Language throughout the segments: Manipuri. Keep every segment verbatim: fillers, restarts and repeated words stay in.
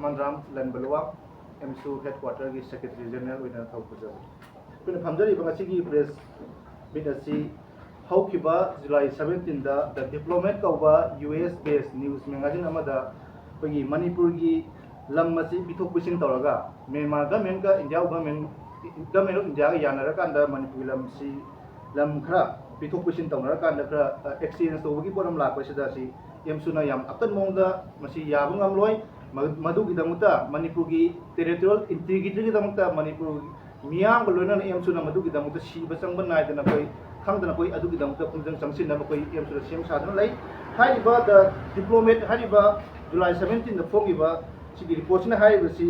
ꯃꯟꯔꯥꯝ ꯂꯟꯕꯂꯨꯋꯥ, ꯑꯦꯝꯁꯨ ꯍꯦꯗꯀ꯭ꯋꯥꯇꯔꯒꯤ ꯁꯦꯀ꯭ꯔꯦꯇꯔꯤ ꯖꯦꯅꯔꯦꯜ ꯑꯣꯏꯅ ꯊꯧ ꯄꯨꯖꯕꯅꯤ꯫ ꯑꯩꯈꯣꯏꯅ ꯐꯝꯖꯔꯤꯕ ꯉꯁꯤꯒꯤ ꯄ꯭ꯔꯦꯁ ꯃꯤꯠ ꯑꯁꯤ ꯍꯧꯈꯤꯕ ꯖꯨꯂꯥꯏ ꯁꯕꯦꯟꯇꯤꯟꯗ ꯗ ꯗꯤꯄ꯭ꯂꯣꯃꯦꯠ ꯀꯧꯕ U S based news magazine ꯑꯃꯗ ꯑꯩꯈꯣꯏꯒꯤ ꯃꯅꯤꯄꯨꯔꯒꯤ ꯂꯝ ꯑꯁꯤ ꯄꯤꯊꯣꯛ ꯄꯤꯁꯤꯟ ꯇꯧꯔꯒ ꯃ꯭ꯌꯥꯟꯃꯥꯔ ꯒꯃꯦꯟꯒ ꯏꯟꯗꯤꯌꯥ ꯒꯃꯦꯟ, ꯒꯃꯦꯟ ꯑꯣꯐ ꯏꯟꯗꯤꯌꯥꯒ ꯌꯥꯅꯔꯀꯥꯟꯗ ꯃꯅꯤꯄꯨꯔꯒꯤ ꯂꯝꯁꯤ, ꯂꯝ ꯈꯔ ꯄꯤꯊꯣꯛ ꯄꯤꯁꯤꯟ ꯇꯧꯅꯔꯀꯥꯟꯗ ꯈꯔ, ꯑ, ꯑꯦꯛꯁꯆꯦꯟꯖ ꯇꯧꯕꯒꯤ ꯄꯣꯠ ꯑꯃ ꯂꯥꯛꯄꯁꯤꯗ ꯁꯤ ꯑꯦꯝꯁꯨꯅ ꯌꯥꯝ ꯑꯀꯟꯕ ꯃꯑꯣꯡꯗ ꯃꯁꯤ ꯌꯥꯕ ꯉꯝꯂꯣꯏ꯫ ꯃ-, ꯃꯗꯨꯒꯤꯗꯃꯛꯇ ꯃꯅꯤꯄꯨꯔꯒꯤ ꯇꯦꯔꯤꯇꯣꯔꯤꯌꯦꯜ ꯏꯟꯇꯤꯒ꯭ꯔꯤꯇꯤꯒꯤꯗꯃꯛꯇ ꯃꯅꯤꯄꯨꯔ ꯃꯤꯌꯥꯝꯒ ꯂꯣꯏꯅꯅ ꯑꯦꯝꯁꯨꯅ ꯃꯗꯨꯒꯤꯗꯃꯛꯇ ꯁꯤꯕ ꯆꯪꯕ ꯅꯥꯏꯗꯅ ꯑꯩꯈꯣꯏ ꯈꯪꯗꯅ ꯑꯩꯈꯣꯏ ꯑꯗꯨꯒꯤꯗꯃꯛꯇ ꯄꯨꯛꯅꯤꯡ ꯆꯪꯁꯤꯟꯅꯕ ꯑꯩꯈꯣꯏ ꯑꯦꯝꯁꯨꯅ ꯁꯦꯝ ꯁꯥꯗꯨꯅ ꯂꯩ꯫ ꯍꯥꯏꯔꯤꯕ ꯗ ꯗꯤꯄ꯭ꯂꯣꯃꯦꯠ ꯍꯥꯏꯔꯤꯕ ꯖꯨꯂꯥꯏ ꯁꯕꯦꯟꯇꯤꯟꯗ ꯐꯣꯡꯈꯤꯕ ꯁꯤꯒꯤ ꯔꯤꯄꯣꯔꯠꯁꯤꯅ ꯍꯥꯏꯔꯤꯕꯁꯤ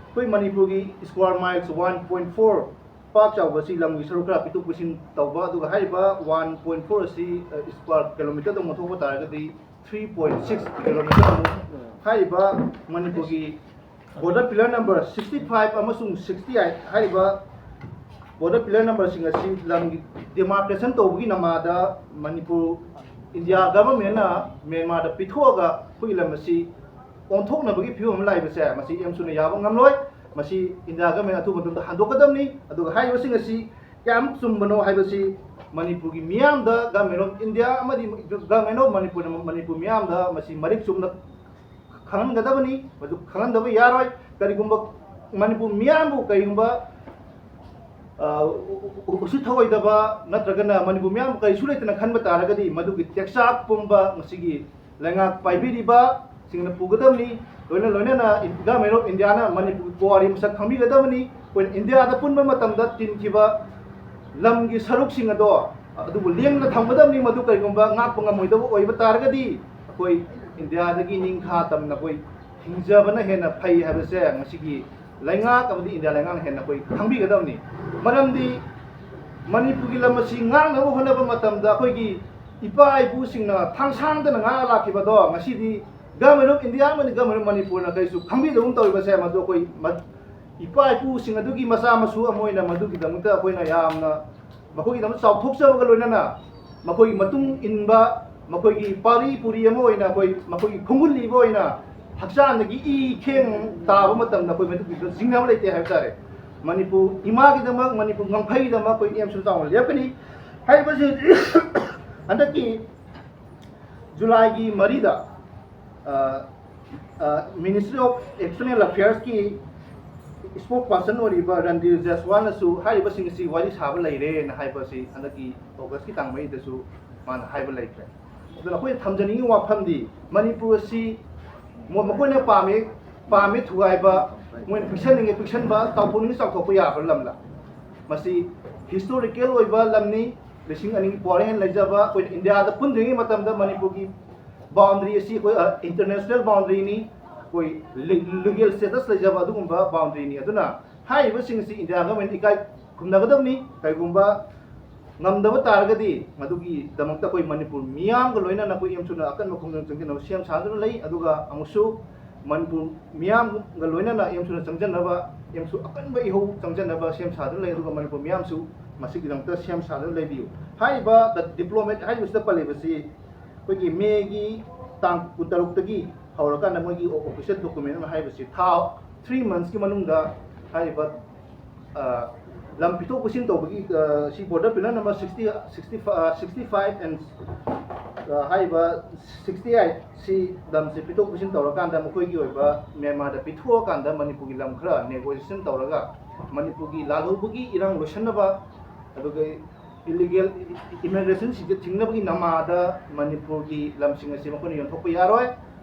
ꯑꯩꯈꯣꯏ ꯃꯅꯤꯄꯨꯔꯒꯤ square miles one point four ꯄꯥꯛ ꯆꯥꯎꯕ ꯑꯁꯤ ꯂꯝꯒꯤ ꯁꯔꯨꯛ ꯈꯔ ꯄꯤꯊꯣꯛ ꯄꯤꯁꯤꯟ ꯇꯧꯕ, ꯑꯗꯨꯒ ꯍꯥꯏꯔꯤꯕ ꯋꯥꯟ ꯄꯣꯏꯟ ꯐꯣꯔ ꯑꯁꯤ, ꯑ, ꯁ꯭ꯀ꯭ꯋꯥꯔ ꯀꯤꯂꯣꯃꯤꯇꯔꯗ ꯑꯣꯟꯊꯣꯛꯄ ꯇꯥꯔꯒꯗꯤ ꯊ꯭ꯔꯤ ꯄꯣꯏꯟ ꯁꯤꯛꯁ ꯀꯤꯂꯣꯃꯤꯇꯔ ꯑꯃꯨꯛ ꯍꯥꯏꯔꯤꯕ ꯃꯅꯤꯄꯨꯔꯒꯤ border pillar number sixty five ꯑꯃꯁꯨꯡ ꯁꯤꯛꯁꯇꯤ ꯑꯩꯠ ꯍꯥꯏꯔꯤꯕ ꯕꯣꯔꯗꯔ ꯄꯤꯂꯔ ꯅꯝꯕꯔꯁꯤꯡ ꯑꯁꯤ ꯂꯝꯒꯤ ꯗꯤꯃꯥꯔꯀꯦꯁꯟ ꯇꯧꯕꯒꯤ ꯅꯃꯥꯗ ꯃꯅꯤꯄꯨꯔ, ꯏꯟꯗꯤꯌꯥ ꯒꯚꯔꯟꯃꯦꯟꯅ ꯃ꯭ꯌꯥꯟꯃꯥꯔꯗ ꯄꯤꯊꯣꯛꯑꯒ ꯑꯩꯈꯣꯏꯒꯤ ꯂꯝ ꯑꯁꯤ ꯑꯣꯟꯊꯣꯛꯅꯕꯒꯤ ꯐꯤꯕꯝ ꯑꯃ ꯂꯥꯛꯏꯕꯁꯦ, ꯃꯁꯤ ꯑꯦꯝꯁꯨꯅ ꯌꯥꯕ ꯉꯝꯂꯣꯏ꯫ ꯃꯁꯤ ꯏꯟꯗꯤꯌꯥ ꯒꯚꯔꯟꯃꯦꯟ ꯑꯊꯨꯕ ꯃꯇꯝꯗ ꯍꯟꯗꯣꯛꯀꯗꯕꯅꯤ꯫ ꯑꯗꯨꯒ ꯍꯥꯏꯔꯤꯕꯁꯤꯡ ꯑꯁꯤ ꯀꯌꯥꯃꯨꯛ ꯆꯨꯝꯕꯅꯣ ꯍꯥꯏꯕꯁꯤ ꯃꯅꯤꯄꯨꯔꯒꯤ ꯃꯤꯌꯥꯝꯗ, ꯒꯚꯔꯟꯃꯦꯟ ꯑꯣꯐ ꯏꯟꯗꯤꯌꯥ ꯑꯃꯗꯤ ꯒꯚꯔꯟꯃꯦꯟ ꯑꯣꯐ ꯃꯅꯤꯄꯨꯔꯅ ꯃꯅꯤꯄꯨꯔ ꯃꯤꯌꯥꯝꯗ ꯃꯁꯤ ꯃꯔꯤꯛ ꯆꯨꯝꯅ ꯈꯪꯍꯟꯒꯗꯕꯅꯤ꯫ ꯃꯗꯨ ꯈꯪꯍꯟꯗꯕ ꯌꯥꯔꯣꯏ꯫ ꯀꯔꯤꯒꯨꯝꯕ ꯃꯅꯤꯄꯨꯔ ꯃꯤꯌꯥꯝꯕꯨ ꯀꯔꯤꯒꯨꯝꯕ, ꯑ, ꯎ-, ꯎ-, ꯎ-, ꯎꯁꯤꯠ ꯊꯑꯣꯏꯗꯕ ꯅꯠꯇ꯭ꯔꯒꯅ ꯃꯅꯤꯄꯨꯔ ꯃꯤꯌꯥꯝꯕꯨ ꯀꯔꯤꯁꯨ ꯂꯩꯇꯅ ꯈꯟꯕ ꯇꯥꯔꯒꯗꯤ ꯃꯗꯨꯒꯤ ꯇꯦꯛꯆꯥꯛ ꯄꯨꯝꯕ ꯉꯁꯤꯒꯤ ꯂꯩꯉꯥꯛ ꯄꯥꯏꯕꯤꯔꯤꯕꯁꯤꯡꯅ ꯄꯨꯒꯗꯕꯅꯤ꯫ ꯂꯣꯏꯅ ꯂꯣꯏꯅꯅ ꯒꯚꯔꯟꯃꯦꯟ ꯑꯣꯐ ꯏꯟꯗꯤꯌꯥꯅ ꯃꯅꯤꯄꯨꯔꯒꯤ ꯄꯨꯋꯥꯔꯤ ꯃꯁꯛ ꯈꯪꯕꯤꯒꯗꯕꯅꯤ꯫ ꯑꯩꯈꯣꯏꯅ ꯏꯟꯗꯤꯌꯥꯗ ꯄꯨꯟꯕ ꯃꯇꯝꯗ ꯇꯤꯟꯈꯤꯕ ꯂꯝꯒꯤ ꯁꯔꯨꯛꯁꯤꯡ ꯑꯗꯣ ꯑꯗꯨꯕꯨ ꯂꯦꯡꯗꯅ ꯊꯝꯒꯗꯕꯅꯤ꯫ ꯃꯗꯨ ꯀꯔꯤꯒꯨꯝꯕ ꯉꯥꯛꯄ ꯉꯝꯃꯣꯏꯗꯕ ꯑꯣꯏꯕ ꯇꯥꯔꯒꯗꯤ ꯑꯩꯈꯣꯏ ꯏꯟꯗꯤꯌꯥꯗꯒꯤ ꯅꯤꯡꯈꯥ ꯇꯝꯅ ꯑꯩꯈꯣꯏ ꯍꯤꯡꯖꯕꯅ ꯍꯦꯟꯅ ꯐꯩ ꯍꯥꯏꯕꯁꯦ ꯉꯁꯤꯒꯤ ꯂꯩꯉꯥꯛ ꯑꯃꯗꯤ ꯏꯟꯗꯤꯌꯥ ꯂꯩꯉꯥꯛꯅ ꯍꯦꯟꯅ ꯑꯩꯈꯣꯏ ꯈꯪꯕꯤꯒꯗꯕꯅꯤ꯫ ꯃꯔꯝꯗꯤ ꯃꯅꯤꯄꯨꯔꯒꯤ ꯂꯝ ꯑꯁꯤ ꯉꯥꯛꯅꯕ ꯍꯣꯠꯅꯕ ꯃꯇꯝꯗ ꯑꯩꯈꯣꯏꯒꯤ ꯏꯄꯥ ꯏꯄꯨꯁꯤꯡꯅ ꯊꯥꯡꯁꯥꯡꯗꯅ ꯉꯥꯛꯑ ꯂꯥꯛꯈꯤꯕꯗꯣ ꯉꯁꯤꯗꯤ ꯒꯚꯔꯟꯃꯦꯟ ꯑꯣꯐ ꯏꯟꯗꯤꯌꯥ ꯑꯃꯗꯤ ꯒꯚꯔꯟꯃꯦꯟ ꯑꯣꯐ ꯃꯅꯤꯄꯨꯔꯅ ꯀꯔꯤꯁꯨ ꯈꯪꯕꯤꯗꯕꯒꯨꯝ ꯇꯧꯔꯤꯕꯁꯦ, ꯃꯗꯨ ꯑꯩꯈꯣꯏ ꯃ-, ꯏꯄꯥ ꯏꯄꯨꯁꯤꯡ ꯑꯗꯨꯒꯤ ꯃꯆꯥ ꯃꯁꯨ ꯑꯃ ꯑꯣꯏꯅ ꯃꯗꯨꯒꯤꯗꯃꯛꯇ ꯑꯩꯈꯣꯏꯅ ꯌꯥꯝꯅ ꯃꯈꯣꯏꯒꯤꯗꯃꯛ ꯆꯥꯎꯊꯣꯛꯆꯕꯒ ꯂꯣꯏꯅꯅ ꯃꯈꯣꯏꯒꯤ ꯃꯇꯨꯡ ꯏꯟꯕ, ꯃꯈꯣꯏꯒꯤ ꯄꯥꯔꯤ ꯄꯨꯔꯤ ꯑꯃ ꯑꯣꯏꯅ ꯑꯩꯈꯣꯏ ꯃꯈꯣꯏꯒꯤ ꯈꯣꯡꯒꯨꯜꯂꯤꯕ ꯑꯣꯏꯅ ꯍꯛꯆꯥꯡꯗꯒꯤ ꯏ ꯈꯦꯡ ꯇꯥꯕ ꯃꯇꯝꯗ ꯑꯩꯈꯣꯏ ꯃꯗꯨꯒꯤꯗ ꯆꯤꯡꯅꯕ ꯂꯩꯇꯦ ꯍꯥꯏꯕ ꯇꯥꯔꯦ꯫ ꯃꯅꯤꯄꯨꯔ ꯏꯃꯥꯒꯤꯗꯃꯛ, ꯃꯅꯤꯄꯨꯔ ꯉꯝꯈꯩꯒꯤꯗꯃꯛ ꯑꯩꯈꯣꯏ ꯑꯦꯝꯁꯨ ꯆꯥꯎꯅ ꯂꯦꯞꯀꯅꯤ꯫ ꯍꯥꯏꯔꯤꯕꯁꯤ ꯍꯟꯗꯛꯀꯤ ꯖꯨꯂꯥꯏꯒꯤ ꯃꯔꯤꯗ Ministry of External Affairs ꯀꯤ spokesperson ꯑꯣꯏꯔꯤꯕ ꯔꯟꯗꯤꯔ ꯖꯦꯁꯋꯥꯜꯅꯁꯨ ꯍꯥꯏꯔꯤꯕꯁꯤꯡ ꯑꯁꯤ ꯋꯥꯔꯤ ꯁꯥꯕ ꯂꯩꯔꯦꯅ ꯍꯥꯏꯕ ꯑꯁꯤ ꯍꯟꯗꯛꯀꯤ ꯑꯣꯒꯁꯀꯤ ꯇꯥꯡ ꯃꯔꯤꯗꯁꯨ ꯃꯥꯅ ꯍꯥꯏꯕ ꯂꯩꯈ꯭ꯔꯦ꯫ ꯑꯗꯨꯅ ꯑꯩꯈꯣꯏꯅ ꯊꯝꯖꯅꯤꯡꯉꯤ ꯋꯥꯐꯝꯗꯤ, ꯃꯅꯤꯄꯨꯔ ꯑꯁꯤ ꯃꯣ-, ꯃꯈꯣꯏꯅ ꯄꯥꯝꯃꯤ, ꯄꯥꯝꯃꯤ ꯊꯨꯒꯥꯏꯕ, ꯃꯣꯏꯅ ꯄꯤꯛꯁꯟꯅꯤꯡꯉꯤ ꯄꯤꯛꯁꯟꯕ, ꯆꯥꯎꯊꯣꯛꯅꯤꯡꯉꯤ ꯆꯥꯎꯊꯣꯛꯄ ꯌꯥꯕ ꯂꯝꯂ? ꯃꯁꯤ historical ꯑꯣꯏꯕ ꯂꯝꯅꯤ꯫ ꯂꯤꯁꯤꯡ ꯑꯅꯤꯒꯤ power ꯍꯦꯟꯅ ꯂꯩꯖꯕ ꯑꯩꯈꯣꯏꯅ ꯏꯟꯗꯤꯌꯥꯗ ꯄꯨꯟꯗ꯭ꯔꯤꯉꯩ ꯃꯇꯝꯗ ꯃꯅꯤꯄꯨꯔꯒꯤ boundary ꯑꯁꯤ ꯑꯩꯈꯣꯏ, ꯑ, international boundary ꯅꯤ, ꯑꯩꯈꯣꯏ ꯂꯤ-, legal status ꯂꯩꯖꯕ ꯑꯗꯨꯒꯨꯝꯕ boundary ꯅꯤ꯫ ꯑꯗꯨꯅ ꯍꯥꯏꯔꯤꯕꯁꯤꯡ ꯑꯁꯤ ꯏꯟꯗꯤꯌꯥ government ꯏꯀꯥꯏ ꯈꯨꯝꯅꯒꯗꯕꯅꯤ꯫ ꯀꯔꯤꯒꯨꯝꯕ ꯉꯝꯗꯕ ꯇꯥꯔꯒꯗꯤ ꯃꯗꯨꯒꯤꯗꯃꯛꯇ ꯑꯩꯈꯣꯏ ꯃꯅꯤꯄꯨꯔ ꯃꯤꯌꯥꯝꯒ ꯂꯣꯏꯅꯅ ꯑꯩꯈꯣꯏ ꯑꯦꯝꯁꯨꯅ ꯑꯀꯟꯕ ꯈꯣꯡꯖꯪ ꯆꯪꯁꯤꯟꯅꯕ ꯁꯦꯝ ꯁꯥꯗꯨꯅ ꯂꯩ꯫ ꯑꯗꯨꯒ ꯑꯃꯨꯛꯁꯨ ꯃꯅꯤꯄꯨꯔ ꯃꯤꯌꯥꯝꯒ ꯂꯣꯏꯅꯅ ꯑꯦꯝꯁꯨꯅ ꯆꯪꯁꯤꯟꯅꯕ, ꯑꯦꯝꯁꯨ ꯑꯀꯟꯕ ꯏꯍꯧ ꯆꯪꯁꯤꯟꯅꯕ ꯁꯦꯝ ꯁꯥꯗꯨꯅ ꯂꯩ꯫ ꯑꯗꯨꯒ ꯃꯅꯤꯄꯨꯔ ꯃꯤꯌꯥꯝꯁꯨ ꯃꯁꯤꯒꯤꯗꯃꯛꯇ ꯁꯦꯝ ꯁꯥꯗꯨꯅ ꯂꯩꯕꯤꯌꯨ꯫ ꯍꯥꯏꯔꯤꯕ the diplomat ꯍꯥꯏꯔꯤꯕꯁꯤꯗ ꯄꯜꯂꯤꯕꯁꯤ ꯑꯩꯈꯣꯏꯒꯤ ꯃꯦꯒꯤ ꯇꯥꯡ ꯀꯨꯟꯇꯔꯨꯛꯇꯒꯤ ꯍꯧꯔꯀꯥꯟꯗ ꯃꯣꯏꯒꯤ official document ꯑꯃ ꯍꯥꯏꯔꯤꯕꯁꯤ ꯊꯥ three months ꯀꯤ ꯃꯅꯨꯡꯗ ꯍꯥꯏꯔꯤꯕ, ꯑ, ꯂꯝ ꯄꯤꯊꯣꯛ ꯄꯤꯁꯤꯟ ꯇꯧꯕꯒꯤ, ꯑ, ꯁꯤ border pillar number sixty, sixty, ꯑ, sixty five and, ꯑ, ꯍꯥꯏꯔꯤꯕ sixty eight ꯁꯤ ꯂꯝꯁꯤ ꯄꯤꯊꯣꯛ ꯄꯤꯁꯤꯟ ꯇꯧꯔꯀꯥꯟꯗ ꯃꯈꯣꯏꯒꯤ ꯑꯣꯏꯕ ꯃ꯭ꯌꯥꯟꯃꯥꯔꯗ ꯄꯤꯊꯣꯛꯑꯀꯥꯟꯗ ꯃꯅꯤꯄꯨꯔꯒꯤ ꯂꯝ ꯈꯔ negotiation ꯇꯧꯔꯒ ꯃꯅꯤꯄꯨꯔꯒꯤ ꯂꯥꯜꯍꯧꯕꯒꯤ ꯏꯔꯥꯡ ꯂꯣꯏꯁꯤꯟꯅꯕ, ꯑꯗꯨꯒ illegal immigrationꯁꯤꯡꯁꯦ ꯊꯤꯡꯅꯕꯒꯤ ꯅꯃꯥꯗ ꯃꯅꯤꯄꯨꯔꯒꯤ ꯂꯝꯁꯤꯡ ꯑꯁꯤ ꯃꯈꯣꯏꯅ ꯌꯣꯟꯊꯣꯛꯄ ꯌꯥꯔꯣꯏ꯫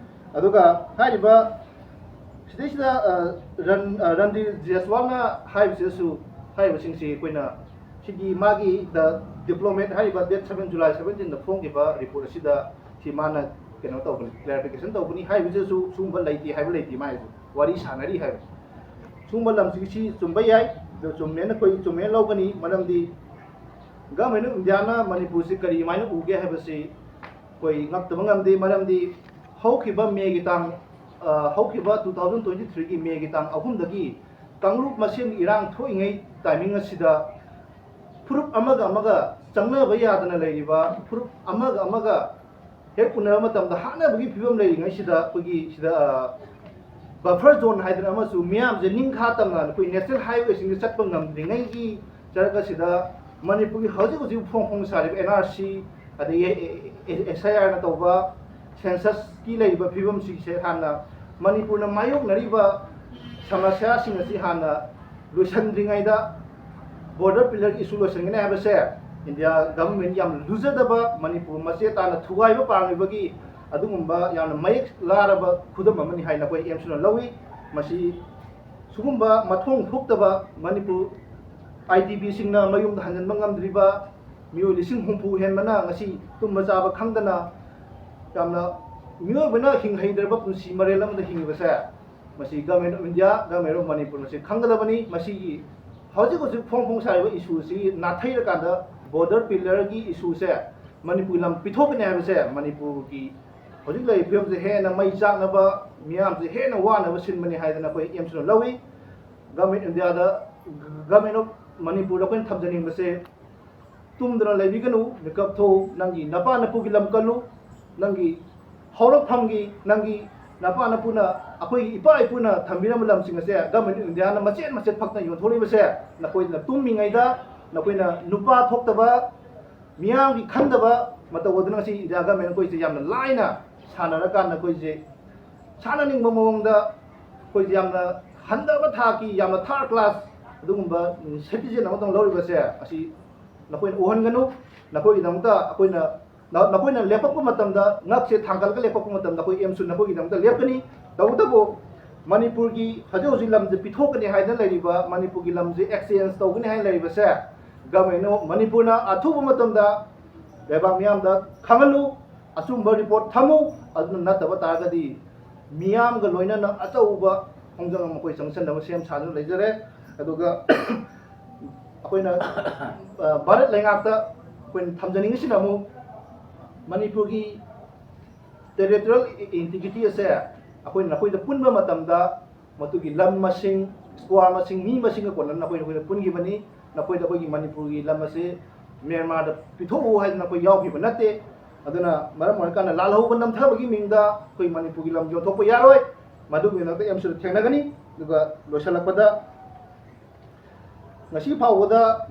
ꯑꯗꯨꯒ ꯍꯥꯏꯔꯤꯕ ꯁꯤꯗꯩꯁꯤꯗ, ꯑ, ꯔꯟ-, ꯑ, ꯔꯟꯗꯤꯔ ꯖꯦꯁꯋꯥꯜꯅ ꯍꯥꯏꯕꯁꯤꯗꯁꯨ, ꯍꯥꯏꯔꯤꯕꯁꯤꯡꯁꯤ ꯑꯩꯈꯣꯏꯅ ꯁꯤꯒꯤ ꯃꯥꯒꯤ the diplomat ꯍꯥꯏꯔꯤꯕ date seven, July seventeen ꯗ ꯐꯣꯡꯈꯤꯕ report ꯑꯁꯤꯗ ꯁꯤ ꯃꯥꯅ ꯀꯩꯅꯣ ꯇꯧꯕꯅꯤ, clarification ꯇꯧꯕꯅꯤ꯫ ꯍꯥꯏꯕꯁꯤꯗꯁꯨ ꯁꯤꯒꯨꯝꯕ ꯂꯩꯇꯦ ꯍꯥꯏꯕ ꯂꯩꯇꯦ, ꯃꯥ ꯍꯥꯏꯁꯦ ꯋꯥꯔꯤ ꯁꯥꯟꯅꯔꯤ ꯍꯥꯏꯕ꯫ ꯁꯤꯒꯨꯝꯕ ꯂꯝꯁꯤꯒꯤ ꯁꯤ ꯆꯨꯝꯕ ꯌꯥꯏ, ꯑꯗꯨ ꯆꯨꯝꯃꯦꯅ ꯑꯩꯈꯣꯏ ꯆꯨꯝꯃꯦꯅ ꯂꯧꯒꯅꯤ꯫ ꯃꯔꯝꯗꯤ Government of ꯏꯟꯗꯤꯌꯥꯅ ꯃꯅꯤꯄꯨꯔꯁꯤ ꯀꯔꯤꯃꯥꯏꯅ ꯎꯒꯦ ꯍꯥꯏꯕꯁꯤ ꯑꯩꯈꯣꯏ ꯉꯛꯇꯕ ꯉꯝꯗꯦ꯫ ꯃꯔꯝꯗꯤ ꯍꯧꯈꯤꯕ ꯃꯦꯒꯤ ꯇꯥꯡ, ꯑ, ꯍꯧꯈꯤꯕ two thousand twenty three ꯒꯤ ꯃꯦꯒꯤ ꯇꯥꯡ ꯑꯍꯨꯝꯗꯒꯤ ꯀꯥꯡꯂꯨꯞ ꯃꯁꯦꯟꯒꯤ ꯏꯔꯥꯡ ꯊꯣꯛꯏꯉꯩ timing ꯑꯁꯤꯗ ꯐꯨꯔꯨꯞ ꯑꯃꯒ ꯑꯃꯒ ꯆꯪꯅꯕ ꯌꯥꯗꯅ ꯂꯩꯔꯤꯕ, ꯐꯨꯔꯨꯞ ꯑꯃꯒ ꯑꯃꯒ ꯍꯦꯛ ꯎꯅꯕ ꯃꯇꯝꯗ ꯍꯥꯠꯅꯕꯒꯤ ꯐꯤꯕꯝ ꯂꯩꯔꯤꯉꯩꯁꯤꯗ ꯑꯩꯈꯣꯏꯒꯤ ꯁꯤꯗ ꯕꯐꯔ ꯖꯣꯟ ꯍꯥꯏꯗꯅ ꯑꯃꯁꯨ ꯃꯤꯌꯥꯝꯁꯦ ꯅꯤꯡꯈꯥ ꯇꯝꯅ ꯑꯩꯈꯣꯏ ꯅꯦꯁꯅꯦꯜ ꯍꯥꯏꯋꯦꯁꯤꯡꯁꯦ ꯆꯠꯄ ꯉꯝꯗ꯭ꯔꯤꯉꯩꯒꯤ ꯆꯔꯛ ꯑꯁꯤꯗ ꯃꯅꯤꯄꯨꯔꯒꯤ ꯍꯧꯖꯤꯛ ꯍꯧꯖꯤꯛ ꯐꯣꯡ ꯐꯣꯡ ꯁꯥꯔꯤꯕ ꯑꯦꯟ ꯑꯥꯔ ꯁꯤ, ꯑꯗꯒꯤ ꯑꯦꯁ ꯑꯥꯏ ꯑꯥꯔꯅ ꯇꯧꯕ ꯁꯦꯟꯁꯁꯀꯤ ꯂꯩꯔꯤꯕ ꯐꯤꯕꯝꯁꯤꯁꯦ ꯍꯥꯟꯅ ꯃꯅꯤꯄꯨꯔꯅ ꯃꯥꯌꯣꯛꯅꯔꯤꯕ ꯁꯃꯁ꯭ꯌꯥꯁꯤꯡ ꯑꯁꯤ ꯍꯥꯟꯅ ꯂꯣꯏꯁꯤꯟꯗ꯭ꯔꯤꯉꯩꯗ ꯕꯣꯔꯗꯔ ꯄꯤꯂꯔ ꯏꯁꯨ ꯂꯣꯏꯁꯤꯟꯒꯅꯤ ꯍꯥꯏꯕꯁꯦ ꯏꯟꯗꯤꯌꯥ ꯒꯚꯔꯟꯃꯦꯟ ꯌꯥꯝꯅ ꯂꯨꯖꯗꯕ, ꯃꯅꯤꯄꯨꯔ ꯃꯆꯦ ꯇꯥꯅ ꯊꯨꯒꯥꯏꯕ ꯄꯥꯝꯂꯤꯕꯒꯤ ꯑꯗꯨꯒꯨꯝꯕ ꯌꯥꯝꯅ ꯃꯌꯦꯛ ꯂꯥꯔꯕ ꯈꯨꯗꯝ ꯑꯃꯅꯤ ꯍꯥꯏꯅ ꯑꯩꯈꯣꯏ ꯑꯦꯝꯁꯨꯅ ꯂꯧꯏ꯫ ꯃꯁꯤ ꯁꯤꯒꯨꯝꯕ ꯃꯊꯣꯡ ꯊꯣꯛꯇꯕ ꯃꯅꯤꯄꯨꯔ ꯑꯥꯏ ꯗꯤ ꯕꯤꯁꯤꯡꯅ ꯃꯌꯨꯝꯗ ꯍꯟꯖꯤꯟꯕ ꯉꯝꯗ꯭ꯔꯤꯕ ꯃꯤꯑꯣꯏ ꯂꯤꯁꯤꯡ ꯍꯨꯝꯐꯨ ꯍꯦꯟꯕꯅ ꯉꯁꯤ ꯇꯨꯝꯕ ꯆꯥꯕ ꯈꯪꯗꯅ ꯌꯥꯝꯅ ꯃꯤꯑꯣꯏꯕꯅ ꯍꯤꯡꯍꯩꯗ꯭ꯔꯕ ꯄꯨꯟꯁꯤ ꯃꯔꯦꯜ ꯑꯃꯗ ꯍꯤꯡꯂꯤꯕꯁꯦ, ꯃꯁꯤ Government of India, Government of Manipur ꯃꯁꯤ ꯈꯪꯒꯗꯕꯅꯤ꯫ ꯃꯁꯤꯒꯤ ꯍꯧꯖꯤꯛ ꯍꯧꯖꯤꯛ ꯐꯣꯡ ꯐꯣꯡ ꯁꯥꯔꯤꯕ ꯏꯁꯨꯁꯤ ꯅꯥꯊꯩꯔꯀꯥꯟꯗ ꯕꯣꯔꯗꯔ ꯄꯤꯂꯔꯒꯤ ꯏꯁꯨꯁꯦ ꯃꯅꯤꯄꯨꯔ ꯂꯝ ꯄꯤꯊꯣꯛꯀꯅꯤ ꯍꯥꯏꯕꯁꯦ ꯃꯅꯤꯄꯨꯔꯒꯤ ꯍꯧꯖꯤꯛ ꯂꯩꯔꯤꯕ ꯐꯤꯕꯝꯁꯦ ꯍꯦꯟꯅ ꯃꯩ ꯆꯥꯛꯅꯕ, ꯃꯤꯌꯥꯝꯁꯦ ꯍꯦꯟꯅ ꯋꯥꯅꯕ ꯁꯤꯟꯕꯅꯤ ꯍꯥꯏꯗꯅ ꯑꯩꯈꯣꯏ ꯑꯦꯝꯁꯨꯅ ꯂꯧꯏ꯫ Government of India the, Government of ꯃꯅꯤꯄꯨꯔꯗ ꯑꯩꯈꯣꯏꯅ ꯊꯝꯖꯅꯤꯡꯕꯁꯦ, ꯇꯨꯝꯗꯅ ꯂꯩꯕꯤꯒꯅꯨ, ꯃꯤꯀꯞ ꯊꯣꯛꯎ꯫ ꯅꯪꯒꯤ ꯅꯄꯥ ꯅꯄꯨꯒꯤ ꯂꯝ ꯀꯜꯂꯨ꯫ ꯅꯪꯒꯤ ꯍꯧꯔꯛꯐꯝꯒꯤ, ꯅꯪꯒꯤ ꯅꯄꯥ ꯅꯄꯨꯅ, ꯑꯩꯈꯣꯏꯒꯤ ꯏꯄꯥ ꯏꯄꯨꯅ ꯊꯝꯕꯤꯔꯝꯕ ꯂꯝꯁꯤꯡ ꯑꯁꯦ Government of India ꯅ ꯃꯆꯦꯠ ꯃꯆꯦꯠ ꯐꯛꯇꯅ ꯌꯣꯟꯊꯣꯛꯂꯤꯕꯁꯦ, ꯅꯈꯣꯏꯅ ꯇꯨꯝꯃꯤꯉꯩꯗ ꯅꯈꯣꯏꯅ ꯅꯨꯄꯥ ꯊꯣꯛꯇꯕ, ꯃꯤꯌꯥꯝꯒꯤ ꯈꯟꯗꯕ ꯃꯇꯧ ꯑꯗꯨꯅ ꯉꯁꯤ ꯏꯟꯗꯤꯌꯥ ꯒꯚꯔꯟꯃꯦꯟ ꯑꯩꯈꯣꯏꯁꯦ ꯌꯥꯝꯅ ꯂꯥꯏꯅ ꯁꯥꯟꯅꯔꯀꯥꯟꯗ ꯑꯩꯈꯣꯏꯁꯦ ꯁꯥꯟꯅꯅꯤꯡꯕ ꯃꯑꯣꯡꯗ ꯑꯩꯈꯣꯏꯁꯦ ꯌꯥꯝꯅ ꯍꯟꯊꯕ ꯊꯥꯛꯀꯤ, ꯌꯥꯝꯅ ꯊꯥꯔꯠ ꯀ꯭ꯂꯥꯁ ꯑꯗꯨꯒꯨꯝꯕ ꯁꯤꯇꯤꯖꯦꯟ ꯑꯃꯇꯪ ꯂꯧꯔꯤꯕꯁꯦ ꯑꯁꯤ ꯅꯈꯣꯏꯅ ꯎꯍꯟꯒꯅꯨ꯫ ꯅꯈꯣꯏꯒꯤꯗꯃꯛꯇ ꯑꯩꯈꯣꯏꯅ, ꯅ-, ꯅꯈꯣꯏꯅ ꯂꯦꯞꯄꯛꯄ ꯃꯇꯝꯗ, ꯉꯛꯁꯦ ꯊꯥꯡꯒꯠꯂꯒ ꯂꯦꯞꯄꯛꯄ ꯃꯇꯝꯗ ꯑꯩꯈꯣꯏ ꯑꯦꯝꯁꯨ ꯅꯈꯣꯏꯒꯤꯗꯃꯛꯇ ꯂꯦꯞꯀꯅꯤ꯫ ꯇꯧꯕꯇꯕꯨ ꯃꯅꯤꯄꯨꯔꯒꯤ ꯍꯧꯖꯤꯛ ꯍꯧꯖꯤꯛ ꯂꯝꯁꯦ ꯄꯤꯊꯣꯛꯀꯅꯤ ꯍꯥꯏꯗꯅ ꯂꯩꯔꯤꯕ, ꯃꯅꯤꯄꯨꯔꯒꯤ ꯂꯝꯁꯦ ꯑꯦꯛꯁꯆꯦꯟꯖ ꯇꯧꯒꯅꯤ ꯍꯥꯏꯅ ꯂꯩꯔꯤꯕꯁꯦ Government of ꯃꯅꯤꯄꯨꯔꯅ ꯑꯊꯨꯕ ꯃꯇꯝꯗ ꯂꯩꯕꯥꯛ ꯃꯤꯌꯥꯝꯗ ꯈꯪꯍꯜꯂꯨ꯫ ꯑꯆꯨꯝꯕ ꯔꯤꯄꯣꯔꯠ ꯊꯝꯃꯨ꯫ ꯑꯗꯨ ꯅꯠꯇꯕ ꯇꯥꯔꯒꯗꯤ ꯃꯤꯌꯥꯝꯒ ꯂꯣꯏꯅꯅ ꯑꯆꯧꯕ ꯈꯣꯡꯖꯪ ꯑꯃ ꯑꯩꯈꯣꯏ ꯆꯪꯁꯟꯅꯕ ꯁꯦꯝ ꯁꯥꯗꯨꯅ ꯂꯩꯖꯔꯦ꯫ ꯑꯗꯨꯒ ꯑꯩꯈꯣꯏꯅ, ꯑ, ꯚꯥꯔꯠ ꯂꯩꯉꯥꯛꯇ ꯑꯩꯈꯣꯏꯅ ꯊꯝꯖꯅꯤꯡꯉꯤꯁꯤꯅ ꯑꯃꯨꯛ ꯃꯅꯤꯄꯨꯔꯒꯤ ꯇꯦꯔꯤꯇꯣꯔꯤꯌꯦꯜ ꯏꯟꯇꯤꯒ꯭ꯔꯤꯇꯤ ꯑꯁꯦ ꯑꯩꯈꯣꯏꯅ ꯅꯈꯣꯏꯗ ꯄꯨꯟꯕ ꯃꯇꯝꯗ ꯃꯗꯨꯒꯤ ꯂꯝ ꯃꯁꯤꯡ, ꯁ꯭ꯀ꯭ꯋꯥꯔ ꯃꯁꯤꯡ, ꯃꯤ ꯃꯁꯤꯡꯒ ꯀꯣꯟꯅꯅ ꯅꯈꯣꯏ, ꯅꯈꯣꯏꯗ ꯄꯨꯟꯈꯤꯕꯅꯤ꯫ ꯅꯈꯣꯏꯗ ꯑꯩꯈꯣꯏꯒꯤ ꯃꯅꯤꯄꯨꯔꯒꯤ ꯂꯝ ꯑꯁꯤ ꯃ꯭ꯌꯥꯟꯃꯥꯔꯗ ꯄꯤꯊꯣꯛꯎ ꯍꯥꯏꯗꯅ ꯑꯩꯈꯣꯏ ꯌꯥꯎꯈꯤꯕ ꯅꯠꯇꯦ꯫ ꯑꯗꯨꯅ ꯃꯔꯝ ꯑꯣꯏꯔꯀꯥꯟꯗ ꯂꯥꯜꯍꯧꯕ ꯅꯝꯊꯕꯒꯤ ꯃꯤꯡꯗ ꯑꯩꯈꯣꯏ ꯃꯅꯤꯄꯨꯔꯒꯤ ꯂꯝ ꯌꯣꯟꯊꯣꯛꯄ ꯌꯥꯔꯣꯏ꯫ ꯃꯗꯨꯒꯤ ꯃꯊꯛꯇ ꯑꯦꯝꯁꯨꯗ ꯊꯦꯡꯅꯒꯅꯤ꯫ ꯑꯗꯨꯒ ꯂꯣꯏꯁꯤꯜꯂꯛꯄꯗ, ꯉꯁꯤ ꯐꯥꯎꯕꯗ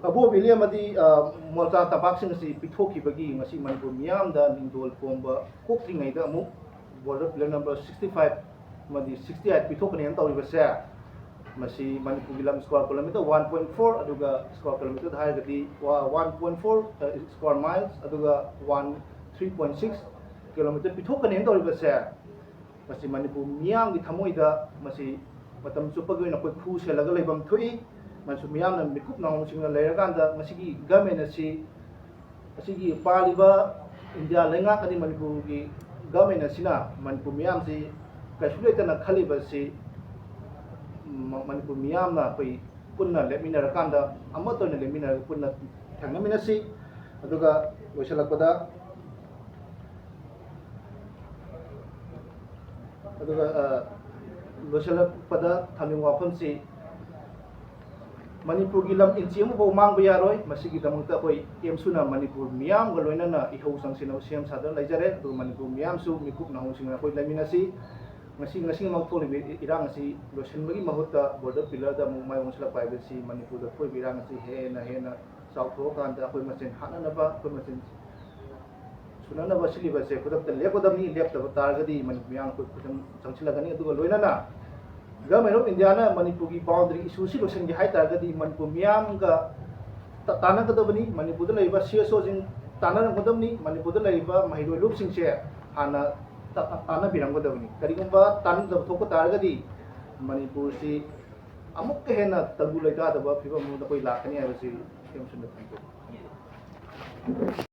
ꯑꯕꯣ ꯚꯦꯂꯤ ꯑꯃꯗꯤ, ꯑ, ꯃꯣꯜꯇꯥ ꯇꯝꯄꯥꯛꯁꯤꯡ ꯑꯁꯤ ꯄꯤꯊꯣꯛꯈꯤꯕꯒꯤ ꯉꯁꯤ ꯃꯅꯤꯄꯨꯔ ꯃꯤꯌꯥꯝꯗ ꯅꯤꯡꯗꯣꯜ ꯄꯣꯝꯕ ꯀꯣꯛꯇ꯭ꯔꯤꯉꯩꯗ ꯑꯃꯨꯛ border pillar number sixty five ꯑꯃꯗꯤ sixty eight ꯄꯤꯊꯣꯛꯀꯅꯦꯅ ꯇꯧꯔꯤꯕꯁꯦ, ꯃꯁꯤ ꯃꯅꯤꯄꯨꯔꯒꯤ ꯂꯝ square kilometre one point four, ꯑꯗꯨꯒ square kilometre ꯍꯥꯏꯔꯒꯗꯤ one point four square miles, ꯑꯗꯨꯒ one three point six kilometre ꯄꯤꯊꯣꯛꯀꯅꯦꯅ ꯇꯧꯔꯤꯕꯁꯦ, ꯃꯁꯤ ꯃꯅꯤꯄꯨꯔ ꯃꯤꯌꯥꯝꯒꯤ ꯊꯃꯣꯏꯗ ꯃꯁꯤ ꯃꯇꯝ ꯆꯨꯞꯄꯒꯤ ꯑꯣꯏꯅ ꯑꯩꯈꯣꯏ ꯈꯨ ꯁꯦꯜꯂꯒ ꯂꯩꯐꯝ ꯊꯣꯛꯏ꯫ ꯃꯁꯤ ꯃꯤꯌꯥꯝꯅ ꯃꯤꯀꯨꯞ ꯅꯥꯍꯣꯡꯁꯤꯡꯅ ꯂꯩꯔꯀꯥꯟꯗ ꯃꯁꯤꯒꯤ government ꯑꯁꯤ, ꯑꯁꯤꯒꯤ ꯄꯥꯜꯂꯤꯕ ꯏꯟꯗꯤꯌꯥ ꯂꯩꯉꯥꯛ ꯑꯃꯗꯤ ꯃꯅꯤꯄꯨꯔꯒꯤ government ꯑꯁꯤꯅ ꯃꯅꯤꯄꯨꯔ ꯃꯤꯌꯥꯝꯁꯤ ꯀꯩꯁꯨ ꯂꯩꯇꯅ ꯈꯜꯂꯤꯕ ꯑꯁꯤ ꯃ-, ꯃꯅꯤꯄꯨꯔ ꯃꯤꯌꯥꯝꯅ ꯑꯩꯈꯣꯏ ꯄꯨꯟꯅ ꯂꯦꯞꯃꯤꯟꯅꯔꯀꯥꯟꯗ, ꯑꯃꯠꯇ ꯑꯣꯏꯅ ꯂꯦꯞꯃꯤꯟꯅꯔꯒ ꯄꯨꯟꯅ ꯊꯦꯡꯅꯃꯤꯟꯅꯁꯤ꯫ ꯑꯗꯨꯒ ꯂꯣꯏꯁꯤꯜꯂꯛꯄꯗ, ꯑꯗꯨꯒ, ꯑ, ꯂꯣꯏꯁꯤꯜꯂꯛꯄꯗ ꯊꯝꯅꯤꯡꯕ ꯋꯥꯐꯝꯁꯤ, ꯃꯅꯤꯄꯨꯔꯒꯤ ꯂꯝ ꯏꯟꯆꯤ ꯑꯃꯐꯥꯎ ꯃꯥꯡꯕ ꯌꯥꯔꯣꯏ꯫ ꯃꯁꯤꯒꯤꯗꯃꯛꯇ ꯑꯩꯈꯣꯏ ꯑꯦꯝꯁꯨꯅ ꯃꯅꯤꯄꯨꯔ ꯃꯤꯌꯥꯝꯒ ꯂꯣꯏꯅꯅ ꯏꯍꯧ ꯆꯪꯁꯤꯟꯅꯕ ꯁꯦꯝ ꯁꯥꯗꯨꯅ ꯂꯩꯖꯔꯦ꯫ ꯑꯗꯨꯒ ꯃꯅꯤꯄꯨꯔ ꯃꯤꯌꯥꯝꯁꯨ ꯃꯤꯀꯨꯞ ꯅꯥꯍꯣꯡꯁꯤꯡꯅ ꯑꯩꯈꯣꯏ ꯂꯩꯃꯤꯟꯅꯁꯤ꯫ ꯉꯁꯤ, ꯉꯁꯤꯃꯛ ꯊꯣꯛꯂꯤꯕ ꯏꯔꯥꯡ ꯑꯁꯤ ꯂꯣꯏꯁꯤꯟꯕꯒꯤ ꯃꯍꯨꯠꯇ border pillarꯗ ꯑꯃꯨꯛ ꯃꯥꯏ ꯑꯣꯟꯁꯤꯜꯂꯛꯄ ꯍꯥꯏꯕꯁꯤ ꯃꯅꯤꯄꯨꯔꯗ ꯊꯣꯛꯏꯕ ꯏꯔꯥꯡ ꯑꯁꯤ ꯍꯦꯟꯅ ꯍꯦꯟꯅ ꯆꯥꯎꯊꯣꯛꯑꯀꯥꯟꯗ ꯑꯩꯈꯣꯏ ꯃꯁꯦꯟ ꯍꯥꯠꯅꯅꯕ, ꯑꯩꯈꯣꯏ ꯃꯁꯦꯟ ꯁꯨꯅꯅꯕ ꯁꯤꯜꯂꯤꯕꯁꯦ ꯈꯨꯗꯛꯇ ꯂꯦꯞꯀꯗꯕꯅꯤ꯫ ꯂꯦꯞꯇꯕ ꯇꯥꯔꯒꯗꯤ ꯃꯅꯤꯄꯨꯔ ꯃꯤꯌꯥꯝ ꯑꯩꯈꯣꯏ ꯈꯨꯗꯝ ꯆꯪꯁꯤꯜꯂꯛꯀꯅꯤ꯫ ꯑꯗꯨꯒ ꯂꯣꯏꯅꯅ Government of Indiaꯅ ꯃꯅꯤꯄꯨꯔꯒꯤ boundary issueꯁꯤ ꯂꯣꯏꯁꯤꯟꯒꯦ ꯍꯥꯏ ꯇꯥꯔꯒꯗꯤ ꯃꯅꯤꯄꯨꯔ ꯃꯤꯌꯥꯝꯒ ꯇ-, ꯇꯥꯟꯅꯒꯗꯕꯅꯤ꯫ ꯃꯅꯤꯄꯨꯔꯗ ꯂꯩꯔꯤꯕ CSOꯁꯤꯡ ꯇꯥꯟꯅꯔꯝꯒꯗꯕꯅꯤ꯫ ꯃꯅꯤꯄꯨꯔꯗ ꯂꯩꯔꯤꯕ ꯃꯍꯩꯔꯣꯏ ꯂꯨꯞꯁꯤꯡꯁꯦ ꯍꯥꯟꯅ ꯇ-, ꯇ-, ꯇꯥꯟꯅꯕꯤꯔꯝꯒꯗꯕꯅꯤ꯫ ꯀꯔꯤꯒꯨꯝꯕ ꯇꯥꯟꯅꯗꯕ ꯊꯣꯛꯄ ꯇꯥꯔꯒꯗꯤ ꯃꯅꯤꯄꯨꯔꯁꯤ ꯑꯃꯨꯛꯀ ꯍꯦꯟꯅ ꯇꯪꯗꯨ ꯂꯩꯇꯥꯗꯕ ꯐꯤꯕꯝ ꯑꯃꯗ ꯑꯩꯈꯣꯏ ꯂꯥꯛꯀꯅꯤ ꯍꯥꯏꯕꯁꯤ ꯑꯩ ꯑꯃꯁꯨꯡ ꯊꯝꯖꯒꯦ꯫